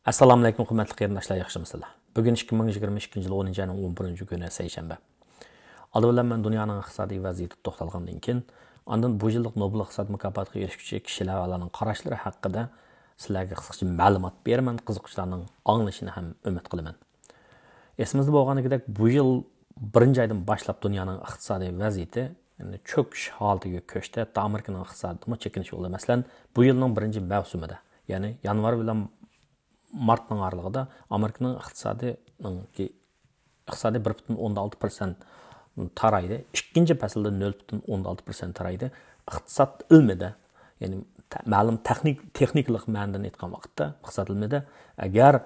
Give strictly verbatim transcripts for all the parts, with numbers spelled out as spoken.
ئەسسالامۇئەلەيكۇم، ھۆرمەتلىك قېرىنداشلار، ياخشىمۇسىلەر؟ بۈگۈن ئىككى مىڭ يىگىرمە ئىككىنچى يىل ئونىنچى ئاينىڭ ئون بىرىنچى كۈنى، سەيشەنبە. ئالدى بىلەن مەن دۇنيانىڭ ئىقتىسادىي ۋەزىيىتىگە توختالغاندىن كېيىن، ئاندىن بۇ يىللىق نوبېل ئىقتىساد مۇكاپاتىغا ئېرىشكۈچى كىشىلەر ۋە ئۇلارنىڭ قاراشلىرى ھەققىدە سىلەرگە قىسقىچە مەلۇمات بېرىمەن، قىزىققۇچىلارنىڭ ئاڭلىشىنى ھەم ئۈمىد قىلىمەن. ئېسىمىزدە بولغىنىدەك، بۇ يىل بىرىنچى ئايدىن باشلاپ دۇنيانىڭ ئىقتىسادىي ۋەزىيىتى، يەنى، چۆكۈش ھالىتىگە كۆچتى. ھەتتا ئامېرىكىنىڭ ئىقتىسادىمۇ چېكىنىش يولىدا. مەسىلەن، بۇ يىلنىڭ بىرىنچى مەۋسۇمىدا، يەنى يانۋار بىلەن مارتنىڭ ئارىلىقىدا ئامېرىكىنىڭ ئىقتىسادىنىڭكى، ئىقتىسادى بىر پۈتۈن ئوندىن ئالتە پىرسەنت تارايدى. ئىككىنچى پەسىلدە نۆل پۈتۈن ئوندىن ئالتە پىرسەنت تارايدى. ئىقتىساد ئىلمىدا، يەنى تە-، مەلۇم تېخنىك-، تېخنىكىلىق مەنىدىن ئېيتقان ۋاقىتتا، ئىقتىساد ئىلمىدا ئەگەر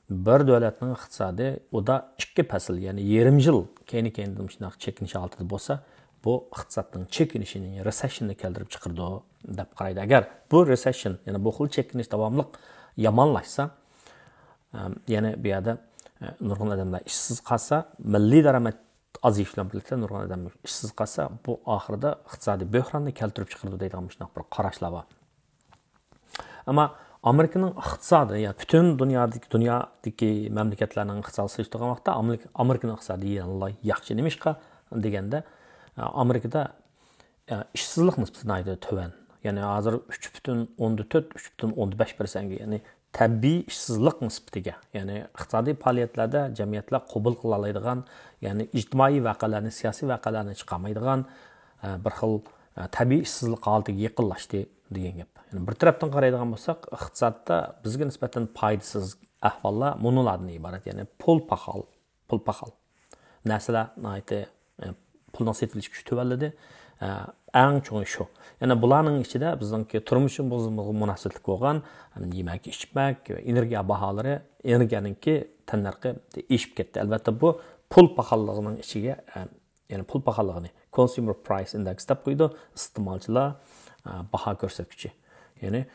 بىر دۆلەتنىڭ ئىقتىسادى ئۇدا ئىككى پەسىل، يەنى يېرىم يىل كەينى-كەينىدىن مۇشۇنداق چېكىنىش ھالىتىدە بولسا، بۇ ئىقتىسادنىڭ چېكىنىشىنى، رېسېشننى كەلتۈرۈپ چىقىرىدۇ، دەپ قارايدۇ. ئەگەر بۇ رېسېشن، يەنى بۇ خىل چېكىنىش داۋاملىق يامانلاشسا، ئەم، يەنى بۇ يەردە، ئە، نۇرغۇن ئادەملەر ئىشسىز قالسا، مىللىي دارامەت ئازىيىش بىلەن بىرلىكتە نۇرغۇن ئادەم ئىشسىز قالسا، بۇ ئاخىرىدا ئىقتىسادىي بۆھراننى كەلتۈرۈپ چىقىرىدۇ دەيدىغان مۇشۇنداق بىر قاراشلار بار. ئەمما ئامېرىكىنىڭ ئىقتىسادى، يا پۈتۈن دۇنيادىكى، دۇنيادىكى مەملىكەتلەرنىڭ ئىقتىسادى سېلىشتۇرغان ۋاقىتتا ئامېرىكا، ئامېرىكىنىڭ ئىقتىسادى يەنىلا ياخشى. نېمىشقا دېگەندە، ئامېرىكىدا، ئىشسىزلىق نىسبىتى ناھايىتى تۆۋەن. يەنى ھازىر ئۈچ پۈتۈن ئوندىن تۆت، ئۈچ پۈتۈن ئوندىن بەش پىرسەنتكە، يەنى تەبىئىي ئىشسىزلىق نىسبىتىگە، يەنى ئىقتىسادىي پائالىيەتلەردە جەمئىيەتلەر قوبۇل قىلالايدىغان، يەنى ئىجتىمائىي ۋەقەلەرنى، سىياسىي ۋەقەلەرنى چىقارمايدىغان، ئە، بىر خىل، ئە، تەبىئىي ئىشسىزلىق ھالىتىگە يېقىنلاشتى دېگەن گەپ. يەنى بىر تەرەپتىن قارايدىغان بولساق، ئىقتىسادتا بىزگە نىسبەتەن پايدىسىز ئەھۋاللار مۇنۇلاردىن ئىبارەت، يەنى پۇل پاخال، پۇل پاخال. نەرسىلەر ناھايىتى، ئە، پۇلنىڭ سېتىۋېلىش كۈچى تۆۋەنلىدى. ئە، ئەڭ چوڭى شۇ. يەنە بۇلارنىڭ ئىچىدە بىزنىڭكى تۇرمۇشىمىزغا مۇناسىۋەتلىك بولغان، يېمەك، ئىچمەك، ئېنېرگىيە باھالىرى، ئېنېرگىيەنىڭكى تەننەرخى ئېشىپ كەتتى. ئەلۋەتتە، بۇ پۇل پاخاللىقىنىڭ ئىچىگە، ئە، يەنى پۇل پاخاللىقىنى، كونسيۇمېر پرايس ئىندېكس دەپ قويىدۇ، ئىستېمالچىلار، ئە، باھا كۆرسەتكۈچى. يەنى،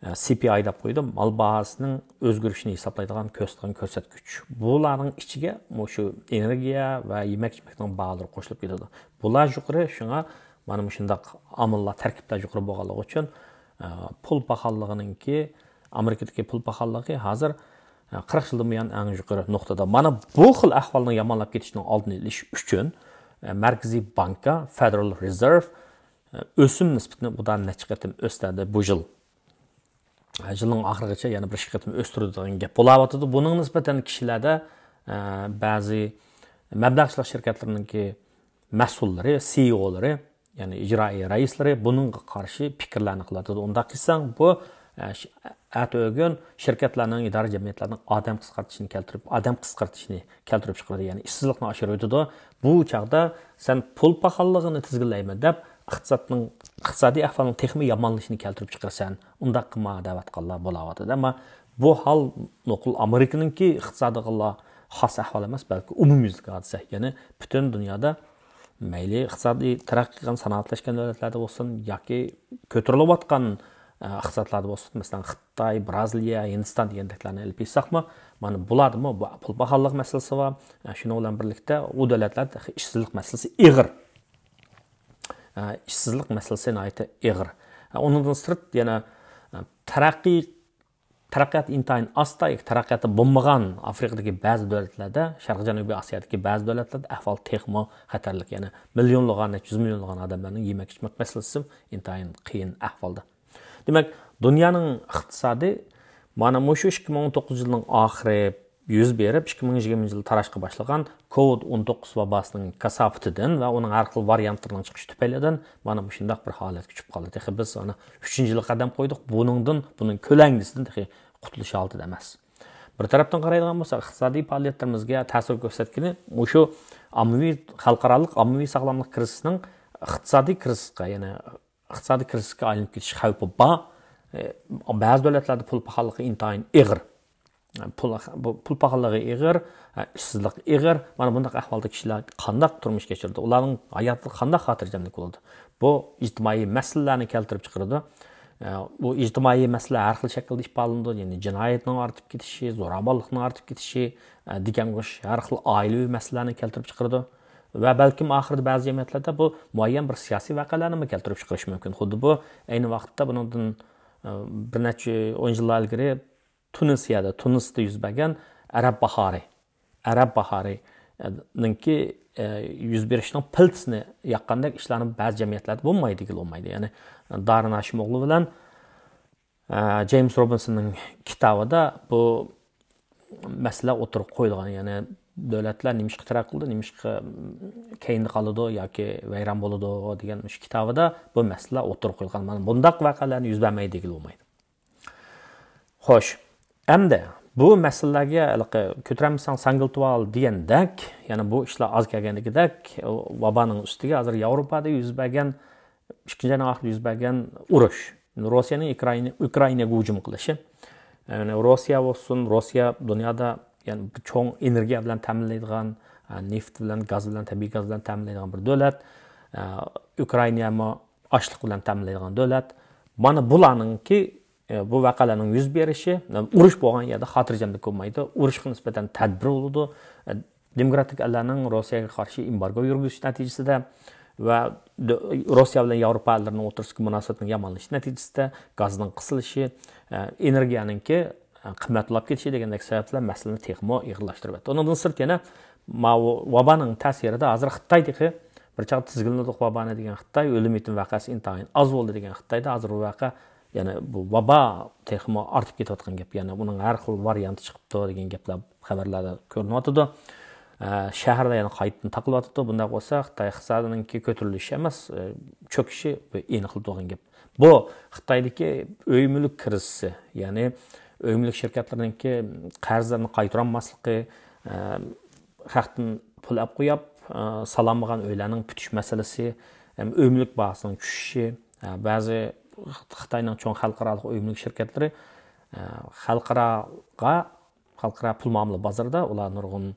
ئە، سى پى ئاي دەپ قويىدۇ، مال باھاسىنىڭ ئۆزگىرىشىنى ھېسابلايدىغان، كۆرسىتىدىغان كۆرسەتكۈچ. بۇلارنىڭ ئىچىگە مۇشۇ ئېنېرگىيە ۋە يېمەك-ئىچمەكنىڭ باھالىرى قوشۇلۇپ كېتىدۇ. بۇلار يۇقىرى، شۇڭا مانا مۇشۇنداق ئامىللار، تەركىبلەر يۇقىرى بولغانلىقى ئۈچۈن، ئە، پۇل پاخاللىقىنىڭكى، ئامېرىكىدىكى پۇل پاخاللىقى ھازىر، ئە، قىرىق يىلدىن بۇيان ئەڭ يۇقىرى نۇقتىدا. مانا بۇ خىل ئەھۋالنىڭ يامانلاپ كېتىشىنىڭ ئالدىنى ئېلىش ئۈچۈن، ئە، مەركىزىي بانكا، فېدېرال رېزېرۋ، ئە، ئۆسۈم نىسبىتىنى بۇدا نەچچە قېتىم ئۆستۈردى بۇ يىل. ئە، يىلنىڭ ئاخىرىغىچە يەنە بىر ئىككى قېتىم ئۆستۈرىدىغان گەپ بولاۋاتىدۇ. بۇنىڭغا نىسبەتەن كىشىلەردە، ئە، بەزى مەبلەغچىلىك شىركەتلىرىنىڭكى مەسئۇللىرى، سى ئى ئولىرى، يەنى ئىجرائىي رەئىسلىرى بۇنىڭغا قارشى پىكىرلەرنى قىلىۋاتىدۇ. ئۇنداق قىلساڭ، بۇ، ئە، ش-، ئەتە ئۆگۈن شىركەتلەرنىڭ، ئىدارە جەمئىيەتلەرنىڭ ئادەم قىسقارتىشىنى كەلتۈرۈپ، ئادەم قىسقارتىشىنى كەلتۈرۈپ چىقىرىدۇ، يەنى ئىشسىزلىقنى ئاشۇرۇۋېتىدۇ. بۇ چاغدا سەن پۇل پاخاللىقىنى تىزگىنلەيمەن دەپ، ئىقتىسادنىڭ، ئىقتىسادىي ئەھۋالنىڭ تېخىمۇ يامانلىشىشىنى كەلتۈرۈپ چىقىرىسەن، ئۇنداق قىلما دەۋاتقانلار بولاۋاتىدۇ. ئەمما بۇ ھال نوقۇل ئامېرىكىنىڭكى ئىقتىسادىغىلا خاس ئەھۋال ئەمەس، بەلكى ئومۇميۈزلۈك ھادىسە. يەنى پۈتۈن دۇنيادا مەيلى ئىقتىسادىي تەرەققىي قىلغان، سانائەتلەشكەن دۆلەتلەردە بولسۇن ياكى كۆتۈرۈلۈۋاتقان، ئە، ئىقتىسادلاردا بولسۇن، مەسىلەن، خىتاي، بىرازىلىيە، ھىندىستان دېگەندەكلەرنى ئېلىپ ئېيتساقمۇ، مانا بۇلاردىمۇ بۇ پۇل پاخاللىق مەسىلىسى بار. ئە، شۇنىڭ بىلەن بىرلىكتە ئۇ دۆلەتلەردە تېخى ئىشسىزلىق مەسىلىسى ئېغىر. ئە، ئىشسىزلىق مەسىلىسى ناھايىتى ئېغىر. ئە، ئۇنىڭدىن سىرت يەنە، ئە، تەرەققىي تەرەققىياتى ئىنتايىن ئاستا ياكى تەرەققىياتتا بولمىغان ئافرىقىدىكى بەزى دۆلەتلەردە، شەرقىي جەنۇبىي ئاسىيادىكى بەزى دۆلەتلەردە ئەھۋال تېخىمۇ خەتەرلىك. يەنى مىليونلىغان، نەچچە يۈز مىليونلىغان ئادەملەرنىڭ يېمەك-ئىچمەك مەسىلىسى ئىنتايىن قىيىن ئەھۋالدا. دېمەك، دۇنيانىڭ ئىقتىسادى مانا مۇشۇ ئىككى مىڭ ئون توققۇزىنچى يىلنىڭ ئاخىرى يۈز بېرىپ، ئىككى مىڭ يىگىرمىنچى يىلدا تاراشقا باشلىغان كوۋىد ئون توققۇز ۋاباسىنىڭ كاساپىتىدىن ۋە ئۇنىڭ ھەر خىل ۋارىيانتلىرىنىڭ چىقىشى تۈپەيلىدىن مانا مۇشۇنداق بىر ھالەتكە چۈشۈپ قالدى. تېخى بىز ئانا ئۈچىنچى يىلغا قەدەم قويدۇق. بۇنىڭدىن، بۇنىڭ كۆلەڭگىسىدىن تېخى قۇتۇلۇش ھالىتىدە ئەمەس. بىر تەرەپتىن قارايدىغان بولساق، ئىقتىسادىي پائالىيەتلىرىمىزگە تەسىر كۆرسەتكىنى مۇشۇ ئاممىۋى، خەلقئارالىق ئاممىۋى ساغلاملىق كىرىزىسىنىڭ ئىقتىسادىي كىرىزىسقا، يەنى ئىقتىسادىي كىرىزىسكە ئايلىنىپ كېتىش خەۋپى بار. ئە، بەزى دۆلەتلەردە پۇل پاخاللىقى ئىنتايىن ئېغىر. پۇل، بۇ پۇل پاخاللىقى ئېغىر، ئە، ئىشسىزلىق ئېغىر. مانا بۇنداق ئەھۋالدا كىشىلەر قانداق تۇرمۇش كەچۈرىدۇ؟ ئۇلارنىڭ ھاياتلىقى قانداق خاتىرجەملىك بولىدۇ؟ بۇ ئىجتىمائىي مەسىلىلەرنى كەلتۈرۈپ چىقىرىدۇ. ئە، بۇ ئىجتىمائىي مەسىلە ھەر خىل شەكىلدە ئىپادىلىنىدۇ. يەنى جىنايەتنىڭ ئارتىپ كېتىشى، زوراۋانلىقنىڭ ئارتىپ كېتىشى، ئە، دېگەن ئوخشاش ھەر خىل ئائىلىۋى مەسىلىلەرنى كەلتۈرۈپ چىقىرىدۇ. ۋە بەلكىم ئاخىرىدا بەزى جەمئىيەتلەردە بۇ مۇئەييەن بىر سىياسىي ۋەقەلەرنىمۇ كەلتۈرۈپ چىقىرىشى مۇمكىن. خۇددى بۇ ئەينى ۋاقىتتا بۇنىڭدىن، ئە، بىر نەچچە ئون يىللار ئىلگىرى تۇنىسىيەدە، تۇنىستا يۈز بەرگەن ئەرەب باھارى، ئەرەب باھارىنىڭكى، ئە، يۈز بېرىشنىڭ پىلتىسىنى ياققاندەك ئىشلارنى بەزى جەمئىيەتلەردە بولمايدۇ دېگىلى بولمايدۇ. يەنى دارىن ھاشىموغلۇ بىلەن، ئە، جېيمس روبىنسوننىڭ كىتابىدا بۇ مەسىلە ئوتتۇرىغا قويۇلغان. يەنى دۆلەتلەر نېمىشقا تەرەققىي قىلىدۇ، نېمىشقا كەينىدە قالىدۇ ياكى ۋەيران بولىدۇ دېگەن مۇشۇ كىتابىدا بۇ مەسىلە ئوتتۇرىغا قويۇلغان. مانا بۇنداق ۋەقەلەرنى يۈز بەرمەيدۇ دېگىلى بولمايدۇ. خوش، ئەمدى بۇ مەسىلىلەرگە ھېلىقى كۆتۈرەلمىسەڭ ساڭگىلىتىۋال دېگەندەك، يەنى بۇ ئىشلار ئاز كەلگەندىكىدەك، ۋابانىڭ ئۈستىگە ھازىر ياۋروپادا يۈز بەرگەن ئىككىنچى ئاينىڭ ئاخىرىدا يۈز بەرگەن ئۇرۇش، روسىيەنىڭ ئۇكرائىنا، ئۇكرائىناغا ھۇجۇم قىلىشى. يەنى روسىيە بولسۇن، روسىيە دۇنيادا يەنى بىر چوڭ ئېنېرگىيە بىلەن تەمىنلەيدىغان، نېفىت بىلەن، گاز بىلەن، تەبىئىي گاز بىلەن تەمىنلەيدىغان بىر دۆلەت. ئۇكرائىنامۇ ئاشلىق بىلەن تەمىنلەيدىغان دۆلەت. مانا بۇلارنىڭكى، بۇ ۋەقەلەرنىڭ يۈز بېرىشى، ئۇرۇش بولغان يەردە خاتىرجەملىك بولمايدۇ. ئۇرۇشقا نىسبەتەن تەدبىر بولىدۇ. دېموكراتىك ئەللەرنىڭ روسىيەگە قارشى ئېمبارگو يۈرگۈزۈش نەتىجىسىدە ۋە د-، روسىيە بىلەن ياۋروپا ئەللىرىنىڭ ئوتتۇرىسىدىكى مۇناسىۋەتنىڭ يامانلىشىشى نەتىجىسىدە گازنىڭ قىسىلىشى، ئېنېرگىيەنىڭكى قىممەتلەپ كېتىشى دېگەندەك سەۋەبلەر مەسىلىنى تېخىمۇ ئېغىرلاشتۇرۇۋەتتى. ئۇنىڭدىن سىرت يەنە ماۋۇ ۋابانىڭ تەسىرىدە ھازىر خىتاي تېخى بىر چاغ تىزگىنلىدۇق ۋابانى دېگەن خىتاي، ئۆلۈم يېتىم ۋەقەسى ئىنتايىن ئاز بولدى دېگەن خىتايدا ھازىر بۇ ۋەقە يەنە بۇ ۋابا تېخىمۇ ئارتىپ كېتىۋاتقان گەپ. يەنى بۇنىڭ ھەر خىل ۋارىيانتى چىقىپتۇ دېگەن گەپلەر خەۋەرلەردە كۆرۈنۈۋاتىدۇ. ئە، شەھەردە يەنە قايتىدىن تاقىلىۋاتىدۇ. بۇنداق بولسا خىتاي ئىقتىسادىنىڭكى كۆتۈرۈلۈشى ئەمەس، ئە، چۆكۈشى ئېنىقلا تۇرغان گەپ. بۇ خىتايدىكى ئۆي مۈلۈك كىرىزىسى، يەنى ئۆي مۈلۈك شىركەتلىرىنىڭكى قەرزلىرىنى قايتۇرالماسلىقى، ئە، خەقتىن پۇل ئەپ قويۇپ، ئە، سالالمىغان ئۆيلەرنىڭ پۈتۈش مەسىلىسى، ھەم ئۆي مۈلۈك باھاسىنىڭ چۈشۈشى، ئە، بەزى خىتاينىڭ چوڭ خەلقئارالىق ئۆي مۈلۈك شىركەتلىرى، ئە، خەلقئاراغا، خەلقئارا پۇل مۇئامىلە بازىرىدا ئۇلار نۇرغۇن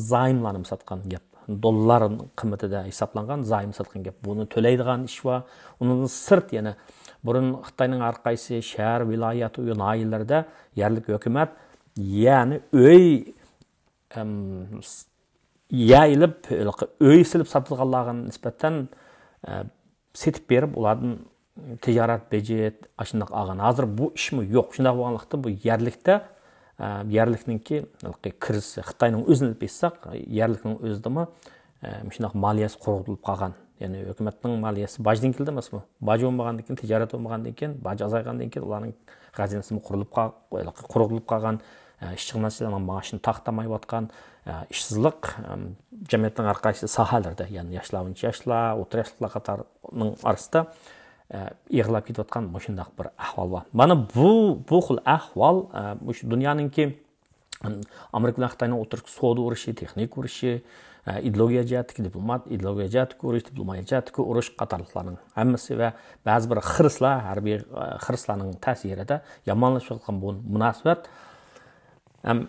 زايىملارنى ساتقان گەپ. دوللار قىممىتىدە ھېسابلانغان زايىم ساتقان گەپ. بۇنى تۆلەيدىغان ئىش بار. ئۇنىڭدىن سىرت يەنە بۇرۇن خىتاينىڭ ھەر قايسى شەھەر، ۋىلايەت، ناھىيەلىرىدە يەرلىك ھۆكۈمەت يەرنى ئۆي، ئەم، س-، يەر ئېلىپ، ھېلىقى ئۆي سېلىپ ساتىدىغانلارغا نىسبەتەن، ئە، سېتىپ بېرىپ، ئۇلاردىن تىجارەت بېجى ئاشۇنداق ئالغان. ھازىر بۇ ئىشمۇ يوق. شۇنداق بولغانلىقتا، بۇ يەرلىكتە، ئە، يەرلىكنىڭكى ھېلىقى كىرىزىسى، خىتاينىڭ ئۆزىنى ئېلىپ ئېيتساق، يەرلىكنىڭ ئۆزىدىمۇ، ئە، مۇشۇنداق مالىيەسى قۇرۇلۇپ قالغان. يەنى ھۆكۈمەتنىڭ مالىيەسى باجدىن كېلىدۇ ئەمەسمۇ؟ باج بولمىغاندىن كېيىن، تىجارەت بولمىغاندىن كېيىن، باج ئازايغاندىن كېيىن ئۇلارنىڭ خەزىنىسىمۇ قۇرۇلۇپ قال-، قۇرۇلۇپ قالغان، ئىشچى-خىزمەتچىلەرنىڭ مائاشىنى تارقىتالمايۋاتقان، ئىشسىزلىق، جەمئىيەتنىڭ ھەر قايسى ساھەلىرىدە، يەنى ياشلار بويىچە ياشلار، ئوتتۇرا ياشلىقلار قاتارىنىڭ ئارىسىدا ئېغىرلاپ كېتىۋاتقان مۇشۇنداق بىر ئەھۋال بار. مانا بۇ، بۇ خىل ئەھۋال مۇشۇ دۇنيانىڭكى ئامېرىكا بىلەن خىتاينىڭ ئوتتۇرىسىدىكى سودا ئۇرۇشى، تېخنىكا ئۇرۇشى، ئە، ئىدېئولوگىيە جەھەتتىكى دىپلومات، ئىدېئولوگىيە جەھەتتىكى ئۇرۇش، دىپلوماتىيە جەھەتتىكى ئۇرۇش قاتارلىقلارنىڭ ھەممىسى ۋە بەزى بىر خىرىسلار، ھەربىي، ئە، خىرىسلارنىڭ تەسىرىدە يامانلىشىۋاتقان بۇ مۇناسىۋەت ھەم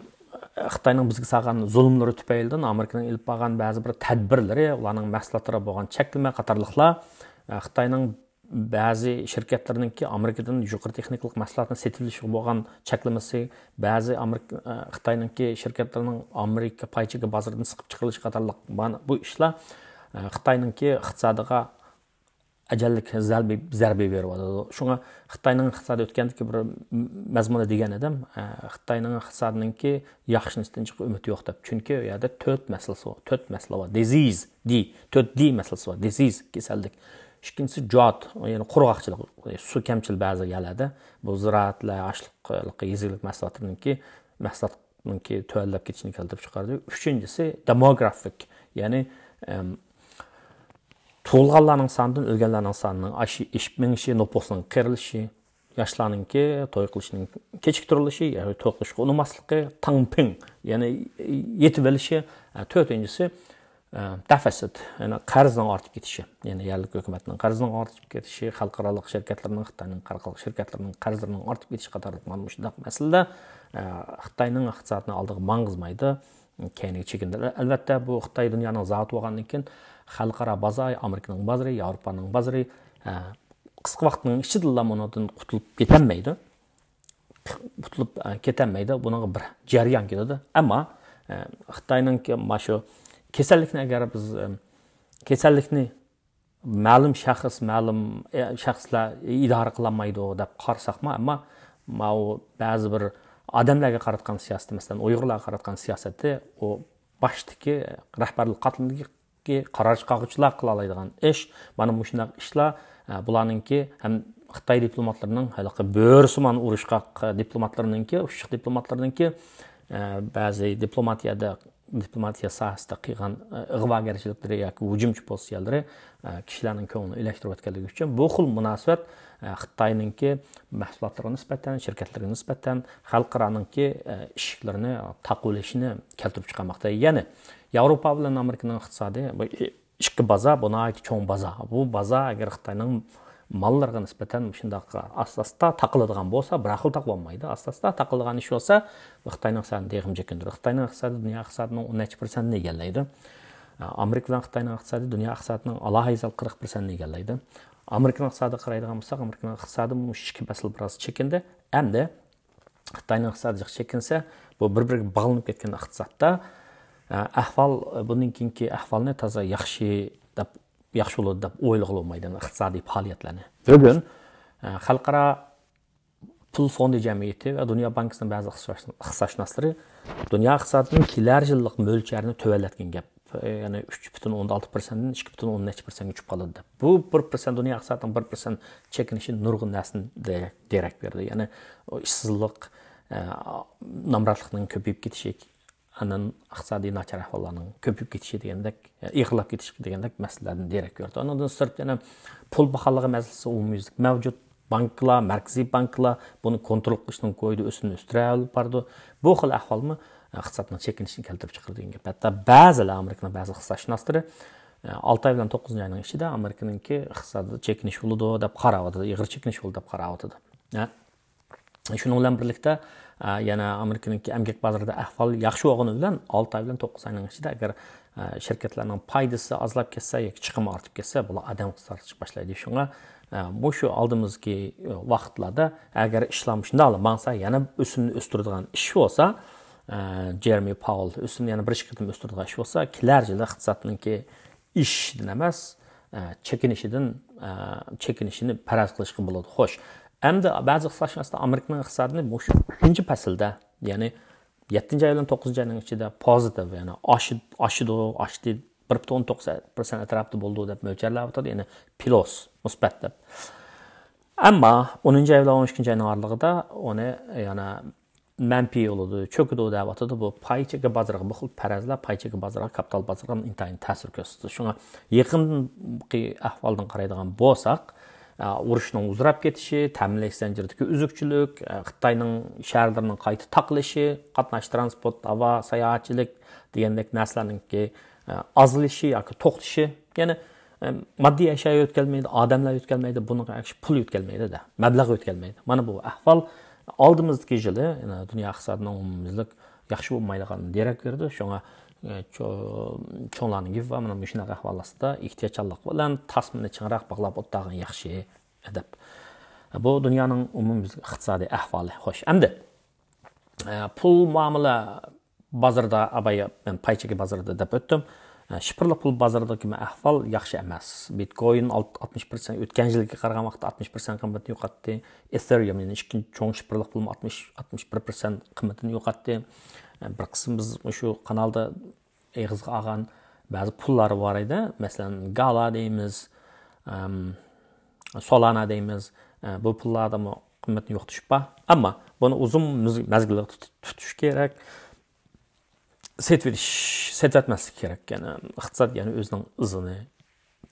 خىتاينىڭ بىزگە سالغان زۇلۇملىرى تۈپەيلىدىن، ئامېرىكىنىڭ ئېلىپ بارغان بەزى بىر تەدبىرلىرى، ئۇلارنىڭ مەھسۇلاتلىرىغا بولغان چەكلىمە قاتارلىقلار، ئە، خىتاينىڭ بەزى شىركەتلەرنىڭكى ئامېرىكىدىن يۇقىرى تېخنىكىلىق مەھسۇلاتنى سېتىۋېلىشىغا بولغان چەكلىمىسى، بەزى ئامېرىكا، ئە، خىتاينىڭكى شىركەتلىرىنىڭ ئامېرىكا پاي چېكى بازىرىدىن سىقىپ چىقىرىلىشى قاتارلىق مانا بۇ ئىشلار، ئە، خىتاينىڭكى ئىقتىسادىغا ئەجەللىك زەربە، زەربە بېرىۋاتىدۇ. شۇڭا خىتاينىڭ ئىقتىسادى ئۆتكەندىكى بىر مەزمۇندا دېگەن ئىدىم، ئە، خىتاينىڭ ئىقتىسادىنىڭكى ياخشىلىنىشتىن جىق ئۈمىد يوق دەپ. چۈنكى ئۇ يەردە تۆت مەسىلىسى بار، تۆت مەسىلە بار. دىزىز، دى، تۆت دى مەسىلىسى بار. دىزىز، كېسەللىك. ئىككىنچىسى جوت، يەنى قۇرغاقچىلىق، سۇ كەمچىل بەزى يەرلەردە. بۇ زىرائەتلەر، ئاشلىق، يېزا ئىگىلىك مەھسۇلاتلىرىنىڭكى، مەھسۇلاتنىڭكى تۆۋەنلەپ كېتىشىنى كەلتۈرۈپ چىقارىدۇ. ئۈچىنچىسى دېموگرافىك، يەنى، ئەم، تۇغۇلغانلارنىڭ سانىدىن ئۆلگەنلەرنىڭ سانىنىڭ ئاشى-، ئېشىپ مېڭىشى، نوپۇسنىڭ قېرىلىشى، ياشلارنىڭكى توي قىلىشنىڭ كېچىكتۈرۈلۈشى، يەنى توي قىلىشقا ئۇنىماسلىقى، تاڭپىڭ، يەنى يېتىۋېلىشى، ھە، تۆتىنچىسى، ھە، دەفىسىت، يەنى قەرزنىڭ ئارتىپ كېتىشى، يەنى يەرلىك ھۆكۈمەتنىڭ قەرزىنىڭ ئارتىپ كېتىشى، خەلقئارالىق شىركەتلەرنىڭ، خىتاينىڭ خەلقئارالىق شىركەتلىرىنىڭ قەرزلىرىنىڭ ئارتىپ كېتىشى قاتارلىق مانا مۇشۇنداق مەسىلىلەر، ھە، خىتاينىڭ ئىقتىسادىنى ئالدىغا ماڭغۇزمايدۇ، كەينىگە چېكىندۈرىدۇ. ئەلۋەتتە، بۇ خىتاي دۇنيانىڭ زاۋۇتى بولغاندىن كېيىن، خەلقئارا بازار، ئامېرىكىنىڭ بازىرى، ياۋروپانىڭ بازىرى، ھە، قىسقا ۋاقىتنىڭ ئىچىدىلا بۇنىڭدىن قۇتۇلۇپ كېتەلمەيدۇ. قۇتۇلۇپ، ئە، كېتەلمەيدۇ. بۇنىڭغا بىر جەريان كېلىدۇ. ئەمما، ئە، خىتاينىڭكى مانا شۇ كېسەللىكنى ئەگەر بىز، ئە، كېسەللىكنى مەلۇم شەخس، مەلۇم، ئە، شەخسلەر ئىدارە قىلالمايدۇ دەپ قارىساقمۇ، ئەمما ماۋۇ بەزى بىر ئادەملەرگە قاراتقان سىياسىتى، مەسىلەن، ئۇيغۇرلارغا قاراتقان سىياسەتتى، ئۇ باشتىكى رەھبەرلىك قاتلىمىدىكى قارار چىقارغۇچىلار قىلالايدىغان ئىش. مانا مۇشۇنداق ئىشلار، ئە، بۇلارنىڭكى ھەم خىتاي دىپلوماتلىرىنىڭ ھېلىقى بۆرىسىمان ئۇرۇشقاق دىپلوماتلىرىنىڭكى، ئۇششۇق دىپلوماتلىرىنىڭكى، ئە، بەزى دىپلوماتىيەدە، دىپلوماتىيە ساھەسىدە قىلغان، ئە، ئىغۋاگەرچىلىكلىرى ياكى ھۇجۇمچى پوزىتسىيەلىرى، ئە، كىشىلەرنىڭ كۆڭلىنى ئېلەشتۈرۈۋەتكەنلىكى ئۈچۈن بۇ خىل مۇناسىۋەت، ئە، خىتاينىڭكى مەھسۇلاتلىرىغا نىسبەتەن، شىركەتلىرىگە نىسبەتەن، خەلقئارانىڭكى، ئە، ئىشىكلىرىنى تاقىۋېلىشىنى كەلتۈرۈپ چىقارماقتا. يەنى ياۋروپا بىلەن ئامېرىكىنىڭ ئىقتىسادى بۇ ئىككى بازار، بۇ ناھايىتى چوڭ بازار. بۇ بازار ئەگەر خىتاينىڭ ماللىرىغا نىسبەتەن مۇشۇنداق ئاستا-ئاستا تاقىلىدىغان بولسا، بىر خىل تاقىۋالمايدۇ. ئاستا-ئاستا تاقىلىدىغان ئىش بولسا، بۇ خىتاينىڭ ئىقتىسادىنى تېخىمۇ چېكىندۈرىدۇ. خىتاينىڭ ئىقتىسادى دۇنيا ئىقتىسادىنىڭ ئون نەچچە پىرسەنتىنى ئىگىلەيدۇ. ئامېرىكا بىلەن خىتاينىڭ ئىقتىسادى دۇنيا ئىقتىسادىنىڭ ئالاھىدە قىرىق پىرسەنتىنى ئىگىلەيدۇ. ئامېرىكىنىڭ ئىقتىسادىغا قارايدىغان بولساق، ئامېرىكىنىڭ ئىقتىسادى مۇشۇ ئىككى پەسىل بىراز چېكىندى. ئەمدى خىتاينىڭ ئىقتىسادى جىق چېكىنسە، بۇ بىر-بىرىگە باغلىنىپ كەتكەن ئىقتىسادتا، ئە، ئەھۋال، بۇنىڭ كېيىنكى ئەھۋالنى تازا ياخشى دەپ، ياخشى بولىدۇ دەپ ئويلىغىلى بولمايدۇ، ئىقتىسادىي پائالىيەتلەرنى. بۈگۈن، ئە، خەلقئارا پۇل فوندى جەمئىيىتى ۋە دۇنيا بانكىسىنىڭ بەزى ئىقتىسادشۇناسلىرى دۇنيا ئىقتىسادىنىڭ كېلەر يىللىق مۆلچەرنى تۆۋەنلەتكەن گەپ. يەنى ئۈچ پۈتۈن ئوندىن ئالتە پىرسەنتتىن ئىككى پۈتۈن ئوندىن نەچچە پىرسەنتكە ئۇچۇپ قالىدۇ دەپ. بۇ بىر پىرسەنت، دۇنيا ئىقتىسادىنىڭ بىر پىرسەنت چېكىنىشى نۇرغۇن نەرسىنى دېرەك، دېرەك بېرىدۇ. يەنى ئۇ ئىشسىزلىق، ئە، نامراتلىقنىڭ كۆپىيىپ كېتىشى، ئاندىن ئىقتىسادىي ناچار ئەھۋاللارنىڭ كۆپىيىپ كېتىشى دېگەندەك، ئېغىرلاپ كېتىشى دېگەندەك مەسىلىلەردىن دېرەك بېرىدۇ. ئۇنىڭدىن سىرت يەنە پۇل باھالىرىغا مەسىلىسى ئومۇميۈزلۈك مەۋجۇت. بانكىلار، مەركىزىي بانكىلار بۇنى كونترول قىلىشنىڭ كويىدا ئۆسۈمنى ئۆستۈرۈپ بارىدۇ. بۇ خىل ئەھۋالمۇ ئىقتىسادنىڭ چېكىنىشىنى كەلتۈرۈپ چىقىرىدۇ دېگەن گەپ. ھەتتا بەزىلەر، ئامېرىكىنىڭ بەزى ئىقتىسادشۇناسلىرى، ئالتە ئاي بىلەن توققۇزىنچى ئاينىڭ ئىچىدە ئامېرىكىنىڭكى ئىقتىسادىدا چېكىنىش بولىدۇ دەپ قاراۋاتىدۇ، ئېغىر چېكىنىش بولىدۇ دەپ قاراۋاتىدۇ. شۇنىڭ بىلەن بىرلىكتە، ئە، يەنە ئامېرىكىنىڭكى ئەمگەك بازىرىدا ئەھۋال ياخشى بولغىنى بىلەن، ئالتە ئاي بىلەن توققۇز ئاينىڭ ئىچىدە ئەگەر، ئە، شىركەتلەرنىڭ پايدىسى ئازلاپ كەتسە ياكى چىقىمى ئارتىپ كەتسە، بۇلار ئادەم قىسقارتىشقا باشلايدۇ. شۇڭا، ئە، مۇشۇ ئالدىمىزدىكى ۋاقىتلاردا ئەگەر ئىشلار شۇنداقلا ماڭسا، يەنە ئۆسۈمنى ئۆستۈرىدىغان ئىش بولسا، ئە، جېرېمى پاۋېل ئۆسۈمنى يەنە بىر ئىككى قېتىم ئۆستۈرىدىغان ئىش بولسا، كېلەر يىلى ئىقتىسادنىڭكى ئېشىشىدىن ئەمەس، ئە، چېكىنىشىدىن، ئە، چېكىنىشىنى پەرەز قىلىشقا بولىدۇ. خوش، ئەمدى بەزى ئىقتىسادشۇناسلار ئامېرىكىنىڭ ئىقتىسادىنى مۇشۇ ئۈچىنچى پەسىلدە، يەنى يەتتىنچى ئاي بىلەن توققۇزىنچى ئاينىڭ ئىچىدە پوزىتىپ، يەنى ئاشىدۇ، ئاشىدۇ، ئاشتى، بىر پۈتۈن ئوندىن توققۇز پىرسەنت ئەتراپىدا بولىدۇ دەپ مۆلچەرلەۋاتىدۇ، يەنى پلۇس، مۇسبەت دەپ. ئەمما ئونىنچى ئاي بىلەن ئون ئىككىنچى ئاينىڭ ئارىلىقىدا ئۇنى يەنە مەنپىي بولىدۇ، چۆكىدۇ دەۋاتىدۇ. بۇ پاي چېكى بازىرىغا، بۇ خىل پەرەزلەر پاي چېكى بازىرىغا، كاپىتال بازىرىغا ئىنتايىن تەسىر كۆرسىتىدۇ. شۇڭا يېقىنقى ئەھۋالدىن قارايدىغان بولساق، ئە، ئۇرۇشنىڭ ئۇزىراپ كېتىشى، تەمىنلەش زەنجىرىدىكى ئۈزۈكچىلىك، ئە، خىتاينىڭ شەھەرلىرىنىڭ قايتا تاقىلىشى، قاتناش ترانسپورت، ھاۋا، ساياھەتچىلىك دېگەندەك نەرسىلەرنىڭكى، ئە، ئازلىشى ياكى توختىشى، يەنى، ئە، ماددىي ئەشيا يۆتكەلمەيدۇ، ئادەملەر يۆتكەلمەيدۇ، بۇنىڭغا ئەگىشىپ پۇل يۆتكەلمەيدۇ-دە، مەبلەغ يۆتكەلمەيدۇ. مانا بۇ ئەھۋال ئالدىمىزدىكى يىلى، يەنى دۇنيا ئىقتىسادىنىڭ ئومۇميۈزلۈك ياخشى بولمايدىغان دېرەك بېرىدۇ. شۇڭا، ئە، چو-، چوڭلارنىڭ گېپى بار، مانا مۇشۇنداق ئەھۋال ئاستىدا ئېھتىياتچانلىق بىلەن تاسمىنى چىڭراق باغلاپ ئولتۇرغان ياخشى دەپ. بۇ دۇنيانىڭ ئومۇميۈزلۈك ئىقتىسادىي ئەھۋالى. خوش، ئەمدى، ئە، پۇل مۇئامىلە بازىرىدا، ئابايا، مەن پاي چېكى بازىرىدا دەپ ئۆتتۈم. ئە، شىفىرلىق پۇل بازىرىدىكى ئەھۋال ياخشى ئەمەس. بىتكوين ئالت-، ئاتمىش پىرسەنت، ئۆتكەن يىلغا قارىغان ۋاقىتتا ئاتمىش پىرسەنت قىممىتىنى يوقاتتى. ئېثېرىيۇم، يەنى ئىككىنچى چوڭ شىفىرلىق پۇلمۇ ئاتمىش، ئاتمىش بىر پىرسەنت قىممىتىنى يوقاتتى. ئە، بىر قىسىم بىز مۇشۇ قانالدا ئېغىزغا ئالغان بەزى پۇللار بار ئىدى. مەسىلەن، گالا دەيمىز، ئەم، سولانا دەيمىز. ئە، بۇ پۇللاردىمۇ قىممەتنى يوقىتىش بار. ئەمما بۇنى ئۇزۇن مەز-، مەزگىلگە تۇت-، تۇتۇش كېرەك. سېتىۋېتىش، سېتىۋەتمەسلىك كېرەك. يەنى ئىقتىساد يەنە ئۆزىنىڭ ئىزىنى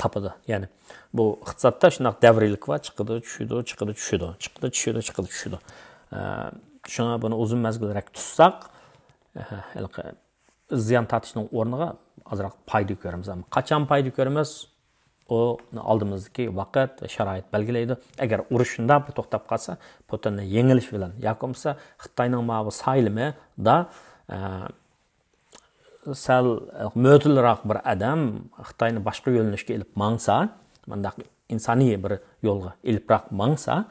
تاپىدۇ. يەنى بۇ ئىقتىسادتا شۇنداق دەۋرىيلىك بار، چىقىدۇ، چۈشىدۇ، چىقىدۇ، چۈشىدۇ، چىقىدۇ، چۈشىدۇ، چىقىدۇ، چۈشىدۇ. ئە، شۇڭا بۇنى ئۇزۇن مەزگىلرەك تۇتساق، ئە، ھېلىقى زىيان تارتىشنىڭ ئورنىغا ئازراق پايدا كۆرىمىز. ئەمما قاچان پايدا كۆرىمىز؟ ئۇ ئالدىمىزدىكى ۋاقىت ۋە شارائىت بەلگىلەيدۇ. ئەگەر ئۇرۇش شۇنداق بىر توختاپ قالسا، پۇتىننى يېڭىلىش بىلەن ياكى بولمىسا خىتاينىڭ ماۋۇ سايلىمىدا، ئە، سەل مۆتىلىراق بىر ئادەم خىتاينى باشقا يۆنىلىشكە ئېلىپ ماڭسا، مۇنداق ئىنسانىي بىر يولغا ئېلىپراق ماڭسا،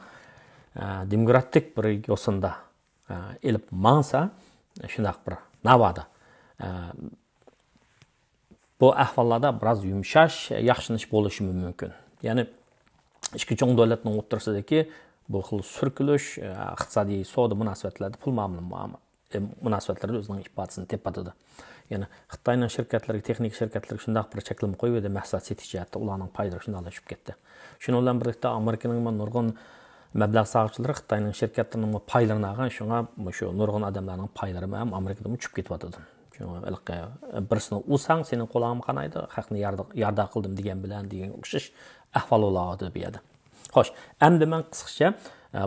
ئە، دېموكراتىك بىر يوسۇندا، ئە، ئېلىپ ماڭسا، شۇنداق بىر ناۋادا، ئە، بۇ ئەھۋاللاردا بىراز يۇمشاش، ياخشىلىنىش بولۇشى مۇمكىن. يەنى ئىككى چوڭ دۆلەتنىڭ ئوتتۇرىسىدىكى بۇ خىل سۈركىلىش ئىقتىسادىي سودا مۇناسىۋەتلەردە، پۇل مۇئامىلە مۇناسىۋەتلىرىدە ئۆزىنىڭ ئىپادىسىنى تېپىۋاتىدۇ. يەنى خىتاينىڭ شىركەتلىرىگە، تېخنىكا شىركەتلىرىگە شۇنداق بىر چەكلىمە قويۇپ ئىدى، مەھسۇلات سېتىش جەھەتتە ئۇلارنىڭ پايلىرى شۇنداقلا چۈشۈپ كەتتى. شۇنىڭ بىلەن بىرلىكتە ئامېرىكىنىڭ نۇرغۇن مەبلەغ سالغۇچىلىرى خىتاينىڭ شىركەتلىرىنىڭ پايلىرىنى ئالغان، شۇڭا مۇشۇ نۇرغۇن ئادەملەرنىڭ پايلىرىمۇ ھەم ئامېرىكىدىمۇ چۈشۈپ كېتىۋاتىدۇ. شۇڭا ھېلىقى بىرسىنى ئۇرساڭ سېنىڭ قولۇڭغا قانايدۇ، خەقنى ياردا قىلدىم دېگەن بىلەن دېگەن ئوخشاش ئەھۋال بولۇۋاتىدۇ بۇ يەردە. خوش، ئەمدى مەن قىسقىچە